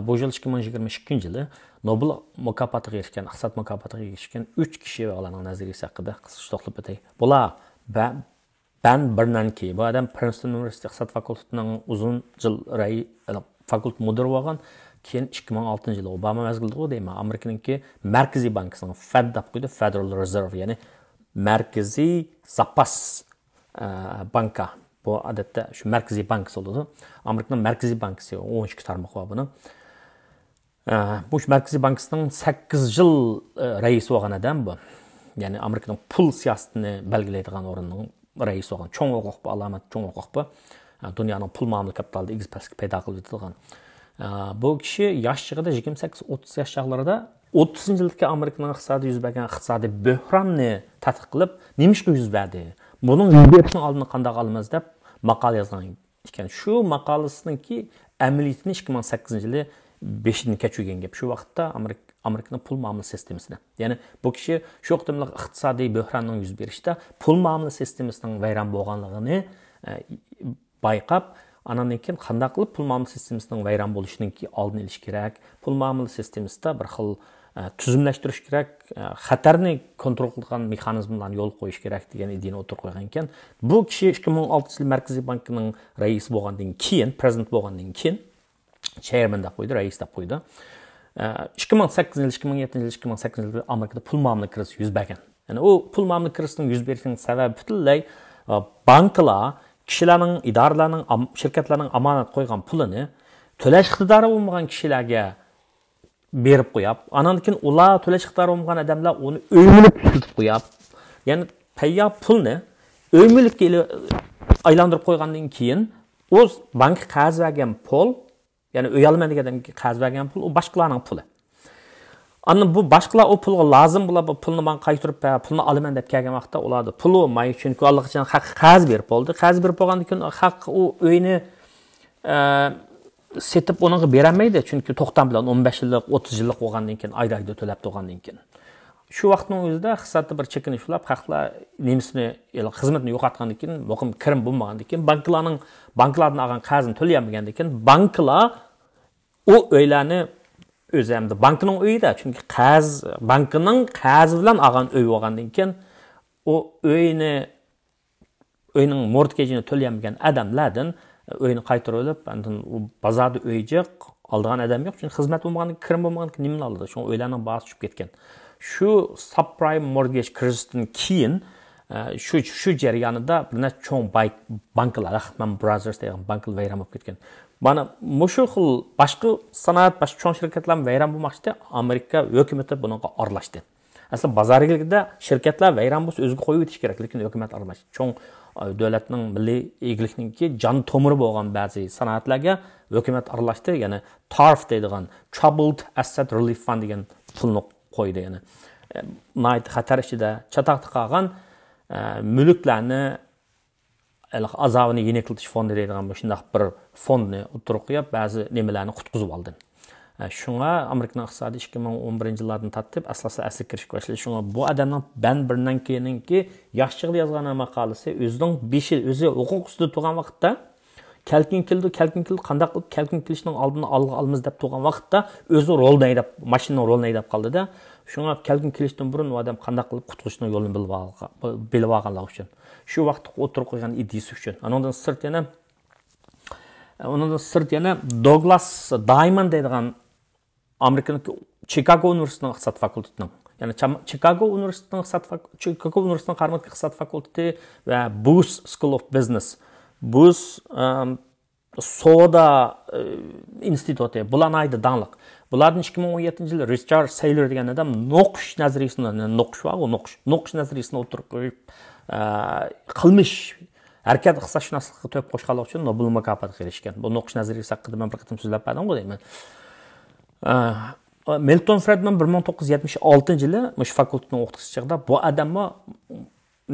بۇ يىل ئىككى مىڭ يىگىرمە ئىككىنچى يىلى نوبېل مۇكاپاتىغا ئېرىشكەن، ئىقتىساد مۇكاپاتىغا ئېرىشكەن ئۈچ كىشى ۋە ئۇلارنىڭ نەزەرىيىسى ھەققىدە قىسقىچە توختىلىپ ئۆتەي. بۇلار بەن بېرنانكى، بۇ ئادەم پرىنستون ئۇنىۋېرسىتېتى ئىقتىساد فاكۇلتېتىنىڭ ئۇزۇن يىل رەي-، فاكۇلتېت مۇدىرى بولغان، كېيىن ئىككى مىڭ ئالتىنچى يىلى ئوباما مەزگىلىدىغۇ دەيمەن، ئامېرىكىنىڭكى مەركىزىي بانكىسىنىڭ فېد دەپ قويدى، فېدېرال رېزېرۋ، يەنى مەركىزىي زاپاس بانكا. بۇ ئادەتتە شۇ مەركىزىي بانكىسى بولىدۇ. ئامېرىكىنىڭ مەركىزىي بانكىسى، ئون ئىككى تارمىقى بار بۇنىڭ. بۇ مەركىزىي بانكىسىنىڭ سەككىز يىل رەئىسى بولغان ئادەم بۇ. يەنى ئامېرىكىنىڭ پۇل سىياسىتىنى بەلگىلەيدىغان ئورۇننىڭ رەئىسى بولغان، چوڭ ھوقۇق بۇ، ئالامەت چوڭ ھوقۇق بۇ. دۇنيانىڭ پۇل مۇئامىلە كاپىتالىدا ئېگىز پەسلىك پەيدا قىلىۋېتىدىغان. بۇ كىشى ياش چېغىدا، يىگىرمە سەككىز، ئوتتۇز ياش چاغلىرىدا، ئوتتۇزىنچى يىلدىكى ئامېرىكىنىڭ ئىقتىسادىدا يۈز بەرگەن ئىقتىسادىي بۆھراننى تەتقىق قىلىپ، نېمىشقا يۈز بەردى؟ بۇنىڭ يۈز بېرىشىنىڭ ئالدىنى قانداق ئالىمىز دەپ ماقالە يازغان ئىكەن. شۇ ماقالىسىنىڭكى ئەمەلىيىتىنى ئىككى مىڭ سەككىزىنچى يىلى بېشىدىن كەچۈرگەن گەپ. شۇ ۋاقىتتا ئامېرىك-، ئامېرىكىنىڭ پۇل مۇئامىلە سىستېمىسىنى، يەنى بۇ كىشى شۇ قېتىملىق ئىقتىسادىي بۆھراننىڭ يۈز بېرىشىدە پۇل مۇئامىلە سىستېمىسىنىڭ ۋەيران بولغانلىقىنى، ئە، بايقاپ، ئاناندىن كېيىن قانداق قىلىپ پۇل مۇئامىلە سىستېمىسىنىڭ ۋەيران بولۇشىنىڭكى ئالدىنى ئېلىش كېرەك، پۇل مۇئامىلە سىستېمىسىدا بىر خىل، ئە، تۈزۈملەشتۈرۈش كېرەك، ئە، خەتەرنى كونترول قىلىدىغان مېخانىزملارنى يولغا قويۇش كېرەك دېگەن ئىدىيەنى ئوتتۇرىغا قويغان ئىكەن. بۇ كىشى ئىككى مىڭ ئالتىنچى يىل مەركىزىي بانكىنىڭ رەئىسى بولغاندىن كېيىن، پرېزىدېنت بولغاندىن كېيىن، چېيرمېن دەپ قويدى، رەئىس دەپ قويدى. ئىككى مىڭ سەككىزىنچى يىل، ئىككى مىڭ يەتتىنچى يىل، ئىككى مىڭ سەككىزىنچى يىل ئامېرىكىدا پۇل مۇئامىلە كىرىزىسى يۈز بەرگەن. يەنى ئۇ پۇل مۇئامىلە كىرىزىسىنىڭ يۈز بېرىشىنىڭ سەۋەبى پۈتۈنلەي، ئە، بانكىلار كىشىلەرنىڭ، ئىدارىلەرنىڭ، ئام-، شىركەتلەرنىڭ ئامانەت قويغان پۇلىنى تۆلەش ئىقتىدارى بولمىغان كىشىلەرگە بېرىپ قويۇپ، ئانان كېيىن ئۇلار تۆلەش ئىقتىدارى بولمىغان ئادەملەر ئۇنى ئۆي مۈلۈككە ئىشلىتىپ قويۇپ، يەنى تەييار پۇلنى ئۆي مۈلۈككە ئېلى-، ئايلاندۇرۇپ قويغاندىن كېيىن، ئۇ بانكا قەرز بەرگەن پۇل، يەنى ئۆي ئالىمەن دېگەن ئادەمگە قەرز بەرگەن پۇل، ئۇ باشقىلارنىڭ پۇلى. ئاندىن بۇ باشقىلار ئۇ پۇلغا لازىم بولۇپ، بۇ پۇلنى ماڭا قايتۇرۇپ بەر، پۇلنى ئالىمەن دەپ كەلگەن ۋاقىتتا، ئۇلاردا پۇل بولماي، چۈنكى ئاللىقاچان خەق قەرز بېرىپ بولدى. قەرز بېرىپ بولغاندىن كېيىن خەق ئۇ ئۆينى، ئە، سېتىپ ئۇنىڭغا بېرەلمەيدۇ، چۈنكى توختام بىلەن ئون بەش يىللىق، ئوتتۇز يىللىق بولغاندىن كېيىن، ئايدا ئايدا تۆلەپ تۇرغاندىن كېيىن. شۇ ۋاقىتنىڭ ئۆزىدە ئىقتىسادتا بىر چېكىنىش بولۇپ، خەقلەر نېمىسىنى، خىزمىتىنى يوقاتقاندىن كېيىن، مۇقىم كىرىم بولمىغاندىن كېيىن، بانكىلارنىڭ، بانكىلاردىن ئالغان قەرزىنى تۆلىيەلمىگەندىن كېيىن، بانكىلار ئۇ ئۆيلەرنى ئۆزى، ئەمدى بانكىنىڭ ئۆيىدە، چۈنكى قەرز، بانكىنىڭ قەرزى بىلەن ئالغان ئۆي بولغاندىن كېيىن، ئۇ ئۆينى، ئۆينىڭ مورتگېجىنى تۆلىيەلمىگەن ئادەملەردىن ئۆينى قايتۇرۇۋېلىپ، ئاندىن ئۇ بازاردا ئۆي جىق، ئالىدىغان ئادەم يوق، چۈنكى خىزمەت بولمىغاندىن كېيىن، كىرىم بولمىغاندىن كېيىن نېمىنى ئالىدۇ؟ شۇڭا ئۆيلەرنىڭ باھاسى چۈشۈپ كەتكەن. شۇ سابپرايم مورتگېج كىرىزىستىن كېيىن، ئە، شۇ، شۇ جەريانىدا بىر نەچچە چوڭ باي-، بانكىلار، لەخمان برازېرس دېگەن بانكىلار ۋەيران بولۇپ كەتكەن. مانا مۇشۇ خىل باشقا سانائەت، باشقا چوڭ شىركەتلەرمۇ ۋەيران بولماقچى، ئامېرىكا ھۆكۈمىتى بۇنىڭغا ئارىلاشتى. ئەسلى بازار ئىگىلىكىدە شىركەتلەر ۋەيران بولسا ئۆزىگە قويۇۋېتىش كېرەك، لېكىن ھۆكۈمەت ئارىلاشتى. چوڭ، ئە، دۆلەتنىڭ مىللىي ئىگىلىكنىڭكى جان تومۇرى بولغان بەزى سانائەتلەرگە ھۆكۈمەت ئارىلاشتى. يەنى تارف دەيدىغان، ترابلد ئەسسەت رېلىف فاند دېگەن پۇلنى قويدى. يەنى، ئە، ناھايىتى خەتەر ئىچىدە چاتاقتا قالغان، ئە، مۈلۈكلەرنى ھېلىقى ئازابىنى يېنىكلىتىش فوندى دەيدىغان مۇشۇنداق بىر فوندنى ئوتتۇرىغا قويۇپ، بەزى نېمىلەرنى قۇتقۇزۇپ ئالدى. ئە، شۇڭا ئامېرىكىنىڭ ئىقتىسادى ئىككى مىڭ ئون بىرىنچى يىللاردىن تارتىپ ئاستا-ئاستا ئەسلىگە كىرىشكە باشلىدى. شۇڭا بۇ ئادەمنىڭ، بەن بېرنانكىنىڭكى ياش چېغىدا يازغان ماقالىسى ئۆزىنىڭ بېشى، ئۆزى ھوقۇق ئۈستىدە تۇرغان ۋاقىتتا، كەلكۈن كېلىدۇ، كەلكۈن كېلىدۇ، قانداق قىلىپ كەلكۈن كېلىشنىڭ ئالدىنى ئالغا ئالىمىز دەپ تۇرغان ۋاقىتتا، ئۆزى رولنى ھەيدەپ، ماشىنىنىڭ رولىنى ھەيدەپ قالدىدا. شۇڭا كەلكۈن كېلىشتىن بۇرۇن ئۇ ئادەم قانداق قىلىپ قۇتۇلۇشنىڭ يولىنى بىلىپ ئالغان، بىلىپ ئالغانلىقى ئۈچۈن. شۇ ۋاقىتتا ئوتتۇرىغا قويغان ئىدىيىسى ئۈچۈن. ئۇنىڭدىن سىرت يەنە، ئۇنىڭدىن سىرت يەنە دوگلاس دايموند دەيدىغان ئامېرىكىنىڭ چىكاگو ئۇنىۋېرسىتېتىنىڭ ئىقتىساد فاكۇلتېتىنىڭ، يەنى چام-، چىكاگو ئۇنىۋېرسىتېتىنىڭ ئىقتىساد فاك-، چىكاگو ئۇنىۋېرسىتېتىنىڭ قارىمىدىكى ئىقتىساد فاكۇلتېتى ۋە بوس سكۇل ئوف بىزنېس، بوس، ئەم، سودا، ئى، ئىنستىتۇتى، بۇلار ناھايىتى داڭلىق. بۇلاردىن ئىككى مىڭ ئون يەتتىنچى يىلى رىچارد سەيلور دېگەن ئادەم نوقۇش نەزەرىيىسىنى، نوقۇش بارغۇ، نوقۇش، نوقۇش نەزەرىيىسىنى ئوتتۇرىغا قويۇپ، ئە، قىلمىش ھەرىكەت ئىقتىسادشۇناسلىققا تۆھپە قوشقانلىقى ئۈچۈن نوبېل مۇكاپاتىغا ئېرىشكەن. بۇ نوقۇش نەزەرىيەسى ھەققىدە مەن بىر قېتىم سۆزلەپ بەردىمغۇ دەيمەن. ئە، مىلتون فرىدمان بىر مىڭ توققۇز يۈز يەتمىش ئالتىنچى يىلى مۇشۇ فاكۇلتېتنىڭ ئوقۇتقۇچىسى چېغىدا بۇ ئادەممۇ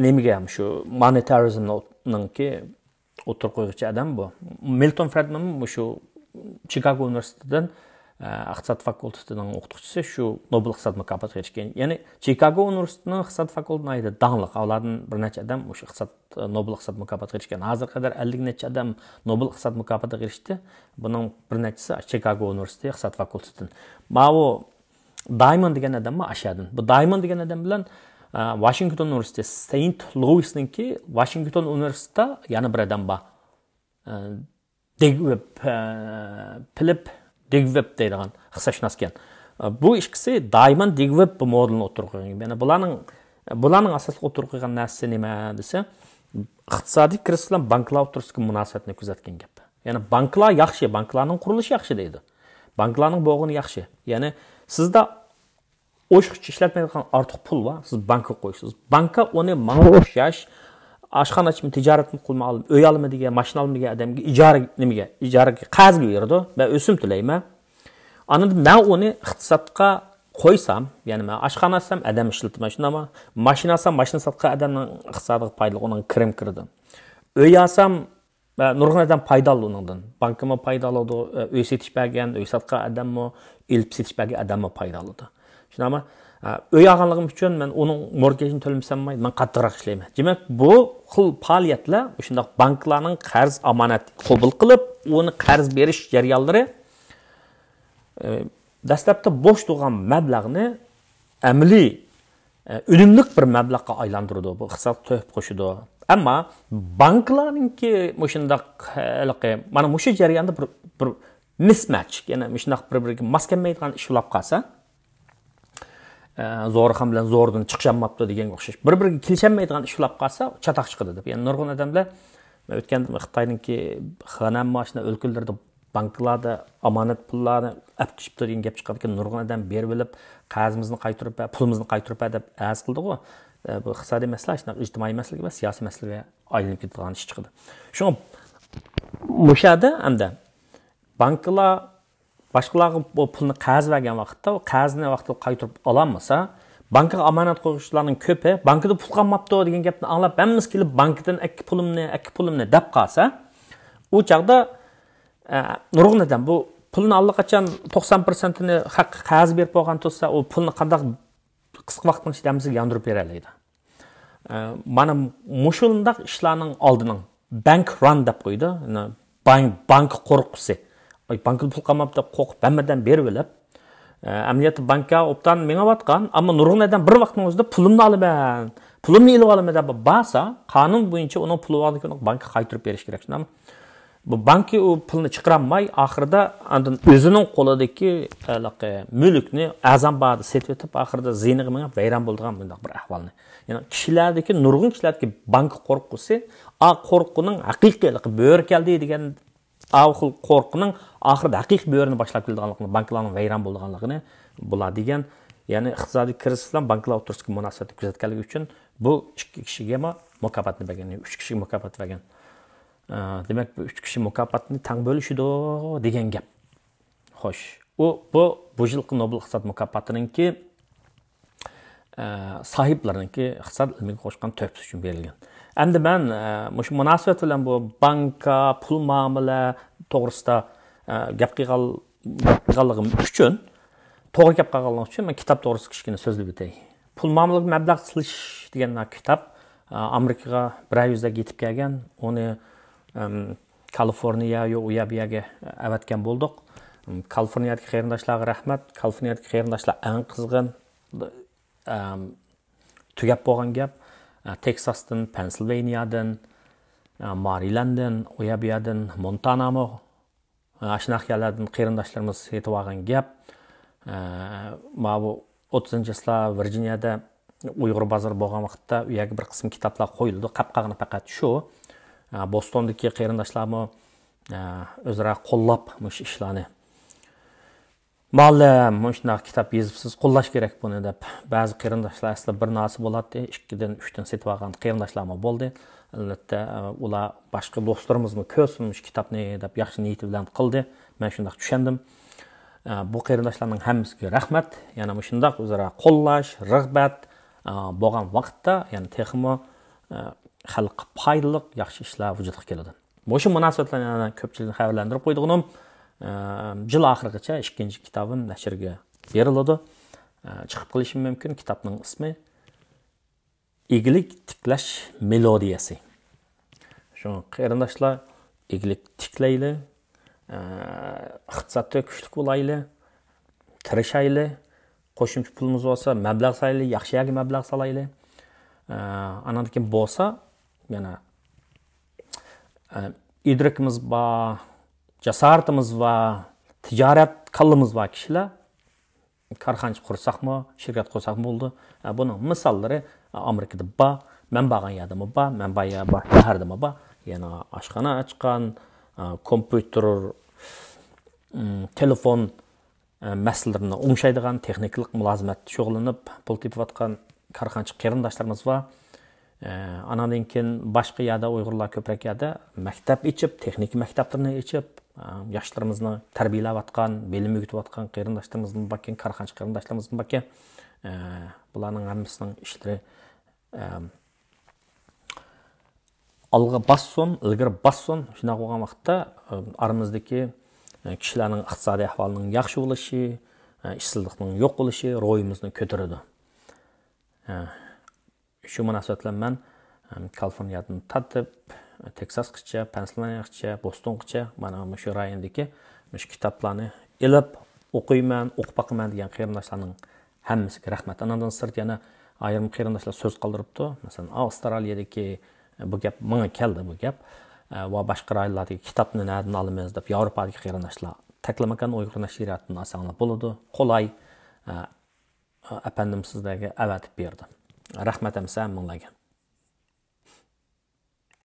نېمىگە، مۇشۇ مونېتارىزمنىڭكى ئوتتۇرىغا قويغۇچى ئادەم بۇ. مىلتون فرىدمان مۇشۇ چىكاگو ئۇنىۋېرسىتېتىدىن، ئە، ئىقتىساد فاكۇلتېتىنىڭ ئوقۇتقۇچىسى شۇ نوبېل ئىقتىساد مۇكاپاتىغا ئېرىشكەن. يەنى چىكاگو ئۇنىۋېرسىتېتىنىڭ ئىقتىساد فاكۇلتېتى ناھايىتى داڭلىق. ئۇلاردىن بىر نەچچە ئادەم مۇشۇ ئىقتىساد، نوبېل ئىقتىساد مۇكاپاتىغا ئېرىشكەن. ھازىرغا قەدەر ئەللىك نەچچە ئادەم نوبېل ئىقتىساد مۇكاپاتىغا ئېرىشتى. بۇنىڭ بىر نەچچىسى چىكاگو ئۇنىۋېرسىتېتى ئىقتىساد فاكۇلتېتىدىن. ماۋۇ دايمون دېگەن ئادەممۇ ئاشۇ يەردىن. بۇ دايمون دېگەن ئادەم بىلەن، ئە، ۋاشىنگتون ئۇنىۋېرسىتېتى، سېنت لوئىسنىڭكى ۋاشىنگتون ئۇنىۋېرسىتېتىدا يەنە بىر ئادەم بار. ئە، دېگۋېب، ئە، فىلىپ دېگۋېب دەيدىغان ئىقتىسادشۇناس ئىكەن. ئە، بۇ ئىككىسى دايمون دېگۋېب بۇ مودېلنى ئوتتۇرىغا قويغان. يەنى بۇلارنىڭ، بۇلارنىڭ ئاساسلىق ئوتتۇرىغا قويغان نەرسىسى نېمە دېسە، ئىقتىسادىي كىرىزىس بىلەن بانكىلار ئوتتۇرىسىدىكى مۇناسىۋەتنى كۆزەتكەن گەپ. يەنى بانكىلار ياخشى، بانكىلارنىڭ قۇرۇلۇشى ياخشى دەيدۇ. بانكىلارنىڭ بولغىنى ياخشى. يەنى سىزدە ئوشۇقچە ئىشلەتمەيدىغان ئارتۇق پۇل بار، سىز بانكىغا قويىسىز. بانكا ئۇنى ماڭا ئوخشاش ئاشخانا ئاچىمەن، تىجارەتمۇ قىلىمەن، ئۆي ئالىمەن دېگەن، ماشىنا ئالىمەن دېگەن ئادەمگە ئىجارە، نېمىگە، ئىجارىگە، قەرزگە بېرىدۇ. مەن ئۆسۈم تۆلەيمەن. ئاندىن مەن ئۇنى ئىقتىسادقا قويسام، يەنى مەن ئاشخانا ئاچسام، ئادەم ئىشلىتىمەن، شۇنداقمۇ؟ ماشىنا ئالسام، ماشىنا ساتقان ئادەمنىڭ ئىقتىسادىغا پايدىلىق، ئۇنىڭ كىرىم كىرىدۇ. ئۆي ئالسام، ئە، نۇرغۇن ئادەم پايدا ئالىدۇ ئۇنىڭدىن. بانكىمۇ پايدا ئالىدۇ، ئە، ئۆي سېتىش بەرگەن، ئۆي ساتقان ئادەممۇ، ئېلىپ سېتىش بەرگەن ئادەممۇ پايدا ئالىدۇ. شۇنداقمۇ؟ ئە، ئۆي ئالغانلىقىم ئۈچۈن مەن ئۇنىڭ مورگېجىنى تۆلىمىسەم بولمايدۇ، مەن قاتتىقراق ئىشلەيمەن. دېمەك، بۇ خىل پائالىيەتلەر مۇشۇنداق بانكىلارنىڭ قەرز ئامانەت قوبۇل قىلىپ، ئۇنى قەرز بېرىش جەريانلىرى، ئە، دەسلەپتە بوش تۇرغان مەبلەغنى ئەمەلىي، ئە، ئۈنۈملۈك بىر مەبلەغقە ئايلاندۇرىدۇ، بۇ ئىقتىسادقا تۆھپە قوشىدۇ. ئەمما بانكىلارنىڭكى مۇشۇنداق، ھېلىقى، مانا مۇشۇ جەرياندا بىر، بىر مىسمەتچ، يەنى مۇشۇنداق بىر-بىرىگە ماس كەلمەيدىغان ئىش بولۇپ قالسا، ئە، زورخان بىلەن زوردۇن چىقىشالماپتۇ دېگەنگە ئوخشاش، بىر-بىرىگە كېلىشەلمەيدىغان ئىش بولۇپ قالسا، چاتاق چىقىدۇ دەپ. يەنى نۇرغۇن ئادەملەر، مەن ئۆتكەندە خىتاينىڭكى خېنەن ماشىنا ئۆلكىلىرىدە بانكىلاردا ئامانەت پۇللارنى ئەپ قېچىپتۇ دېگەن گەپ چىققاندىكىن، نۇرغۇن ئادەم بېرىۋېلىپ، قەرزىمىزنى قايتۇرۇپ بەر، پۇلىمىزنى قايتۇرۇپ بەر دەپ ئەرز قىلدىغۇ. ئە، بۇ ئىقتىسادىي مەسىلە شۇنداق ئىجتىمائىي مەسىلىگە ئەمەس، سىياسىي مەسىلىگە ئايلىنىپ كېتىدىغان ئىش چىقىدۇ. شۇڭا مۇشۇ يەردە ئەمدى بانكىلار باشقىلارغا بۇ پۇلنى قەرز بەرگەن ۋاقىتتا، ئۇ قەرزنى ۋاقتىدا قايتۇرۇپ ئالالمىسا، بانكىغا ئامانەت قويغۇچىلارنىڭ كۆپى، بانكىدا پۇل قالماپتۇ دېگەن گەپنى ئاڭلاپ، ھەممىسى كېلىپ، بانكىدىن ئەككە پۇلۇمنى، ئەككە پۇلۇمنى دەپ قالسا، ئۇ چاغدا، ئە، نۇرغۇن ئادەم بۇ پۇلنى ئاللىقاچان توقسان پىرسەنتىنى خەققە قەرز بېرىپ بولغان تۇرسا، ئۇ پۇلنى قانداق قىسقا ۋاقىتنىڭ ئىچىدە ھەممىسىگە ياندۇرۇپ بېرەلەيدۇ. ئە، مانا مۇشۇنداق ئىشلارنىڭ ئالدىنىڭ، بانك ران دەپ قويىدۇ. يەنى بانك، بانكا قورققۇسى. ئاي، بانكىدا پۇل قالماپتۇ دەپ قورقۇپ ھەممە ئادەم بېرىۋېلىپ، ئە، ئەمەلىيەتتە بانكا ئوبدان مېڭىۋاتقان، ئەمما نۇرغۇن ئادەم بىر ۋاقىتنىڭ ئۆزىدە پۇلۇمنى ئالىمەن، پۇلۇمنى ئېلىۋالىمەن دەپ بارسا، قانۇن بويىچە ئۇنىڭ پۇلى بارلىقىنى بانكىغا قايتۇرۇپ بېرىش كېرەك، شۇنداقمۇ؟ بۇ بانكا ئۇ پۇلنى چىقىرالماي، ئاخىرىدا ئاندىن ئۆزىنىڭ قولىدىكى ھېلىقى مۈلۈكنى ئەرزان باھادا سېتىۋېتىپ، ئاخىرىدا زىيىنىغا مېڭىپ، ۋەيران بولىدىغان بۇنداق بىر ئەھۋالنى. يەنى كىشىلەردىكى، نۇرغۇن كىشىلەردىكى بانكا قورققۇسى، ئا قورققۇنىڭ ھەقىقىي ھېلىقى بۆرە كەلدى دېگەن، ئا خىل قورققۇنىڭ ئاخىرىدا ھەقىقىي بۆرىنى باشلاپ كېلىدىغانلىقىنى، بانكىلارنىڭ ۋەيران بولىدىغانلىقىنى بۇلار دېگەن. يەنى ئىقتىسادىي كىرىزىس بىلەن بانكىلار ئوتتۇرىسىدىكى مۇناسىۋەتنى كۆزەتكەنلىكى ئۈچۈن بۇ ئىككى كىشىگە مۇكاپاتنى بەرگەن، ئۈچ كىشىگە مۇكاپات بەرگەن. ئە، دېمەك، بۇ ئۈچ كىشى مۇكاپاتنى تەڭ بۆلۈشىدۇ دېگەن گەپ. خوش. ئۇ، بۇ، بۇ يىلقى نوبېل ئىقتىساد مۇكاپاتىنىڭكى، ئە، ساھىبلىرىنىڭكى ئىقتىساد ئىلمىگە قوشقان تۆھپىسى ئۈچۈن بېرىلگەن. ئەمدى مەن، ئە، مۇشۇ مۇناسىۋەت بىلەن بۇ بانكا، پۇل مۇئامىلە توغرىسىدا، ئە، گەپ قىلغان، گەپ قىلغانلىقىم ئۈچۈن، توغرا گەپ قىلغانلىقىم ئۈچۈن مەن كىتاب توغرىسىدا كىچىككىنە سۆزلەپ ئۆتەي. پۇل مۇئامىلىگە مەبلەغ سېلىش دېگەن كىتاب، ئامېرىكىغا بىرەر يۈزلەپ يېتىپ كەلگەن. ئۇنى، ئەم، كالىفورنىيە، يو، ئۇ يەر بۇ يەرگە ئەۋەتكەن بولدۇق. ئەم، كالىفورنىيەدىكى قېرىنداشلارغا رەھمەت. كالىفورنىيەدىكى قېرىنداشلار ئەڭ قىزغىن، ئەم، تۈگەپ بولغان گەپ. ئە، تېكساستىن، پەنسىلۋېنىيادىن، ئە، مارىلەندىن، ئۇ يەر بۇ يەردىن، مونتانامۇ، ئاشۇنداق يەرلەردىن قېرىنداشلىرىمىز سېتىۋالغان گەپ. ئە، ماۋۇ ئوتتۇزىنچى يىللار ۋىرجىنىيەدە ئۇيغۇر بازىرى بولغان ۋاقىتتا ئۇ يەرگە بىر قىسىم كىتابلار قويۇلىدۇ. قاپقاغىنە پەقەت شۇ. ئە، بوستوندىكى قېرىنداشلارمۇ، ئە، ئۆزئارا قوللاپ مۇشۇ ئىشلارنى. مۇئەللىم، مۇشۇنداق كىتاب يېزىپسىز، قوللاش كېرەك بۇنى دەپ، بەزى قېرىنداشلار ئەسلى بىر نازى بولاتتى، ئىككىدىن، ئۈچتىن سېتىۋالغان قېرىنداشلارمۇ بولدى. ئەلۋەتتە، ئۇلار باشقا دوستلىرىمىزمۇ كۆرسۇن مۇشۇ كىتابنى دەپ ياخشى نىيىتى بىلەن قىلدى. مەن شۇنداق چۈشەندىم. بۇ قېرىنداشلارنىڭ ھەممىسىگە رەھمەت. يەنە مۇشۇنداق ئۆزئارا قوللاش، رىغبەت بولغان ۋاقىتتا، يەنە تېخىمۇ خەلققە پايدىلىق ياخشى ئىشلار ۋۇجۇدقا كېلىدۇ. مۇشۇ مۇناسىۋەت بىلەن يەنە كۆپچىلىكنى خەۋەرلەندۈرۈپ قويدۇغىنىم، ئە، يىل ئاخىرىغىچە ئىككىنچى كىتابىم نەشرگە بېرىلىدۇ. ئە، چىقىپ قېلىشى مۇمكىن. كىتابنىڭ ئىسمى ئىگىلىك تىكلەش مېلودىيەسى. شۇڭا قېرىنداشلار، ئىگىلىك تىكلەيلى، ئە، ئىقتىسادتا كۈچلۈك بولايلى، تىرىشايلى، قوشۇمچە پۇلىمىز بولسا مەبلەغ سالايلى، ياخشى يەرگە مەبلەغ سالايلى. ئە، ئاناندىن كېيىن بولسا يەنە ئىدرىكىمىز بار، جاسارىتىمىز بار، تىجارەت كاللىمىز بار كىشىلەر كارخانىچە قۇرساقمۇ، شىركەت قۇرساقمۇ بولىدۇ. بۇنىڭ مىساللىرى ئامېرىكىدا بار، مەن بارغان يەردىمۇ بار، مەن بارغان شەھەردىمۇ بار. يەنە ئاشخانا ئاچقان، كومپيۇتېر، تېلېفون، ئە، مەسىلىلىرىنى ئوڭشايدىغان، تېخنىكىلىق مۇلازىمەتتە شۇغۇللىنىپ پۇل تېپىۋاتقان كارخانىچى قېرىنداشلىرىمىز بار. ئە، ئاناندىن كېيىن باشقا يەردە ئۇيغۇرلار كۆپرەك يەردە مەكتەپ ئېچىپ، تېخنىكا مەكتەپلىرىنى ئېچىپ، ئە، ياشلىرىمىزنى تەربىيەلەۋاتقان، بىلىم ئۆگىتىۋاتقان قېرىنداشلىرىمىزمۇ باركەن، كارخانىچى قېرىنداشلىرىمىزمۇ باركەن. ئە، بۇلارنىڭ ھەممىسىنىڭ ئىشلىرى ئالغا باسسۇن، ئىلگىرى باسسۇن. شۇنداق بولغان ۋاقىتتا ئارىمىزدىكى كىشىلەرنىڭ ئىقتىسادىي ئەھۋالىنىڭ ياخشى بولۇشى، ئىشسىزلىقنىڭ يوق بولۇشى روھىمىزنى كۆتۈرىدۇ. شۇ مۇناسىۋەت بىلەن مەن كالىفورنىيەدىن تارتىپ تېكساسقىچە، پەنسىلۋانىيەغىچە، بوستونغىچە، مانا مۇشۇ رايوندىكى مۇشۇ كىتابلارنى ئېلىپ ئوقۇيمەن، ئوقۇپ باقىمەن دېگەن قېرىنداشلارنىڭ ھەممىسىگە رەھمەت. ئانىڭدىن سىرت يەنە ئايرىم قېرىنداشلار سۆز قالدۇرۇپتۇ. مەسىلەن، ئاۋسترالىيەدىكى، بۇ گەپ ماڭا كەلدى، بۇ گەپ. ۋە باشقا رايونلاردىكى كىتابنى نەدىن ئالىمىز دەپ ياۋروپادىكى قېرىنداشلار تەكلىماكان ئۇيغۇر نەشرىياتىدىن ئالساڭلار بولىدۇ. قولاي. ئەپەندىم سىزلەرگە ئەۋەتىپ بېرىدۇ. رەھمەت ئەمىسە ھەممىڭلارگە.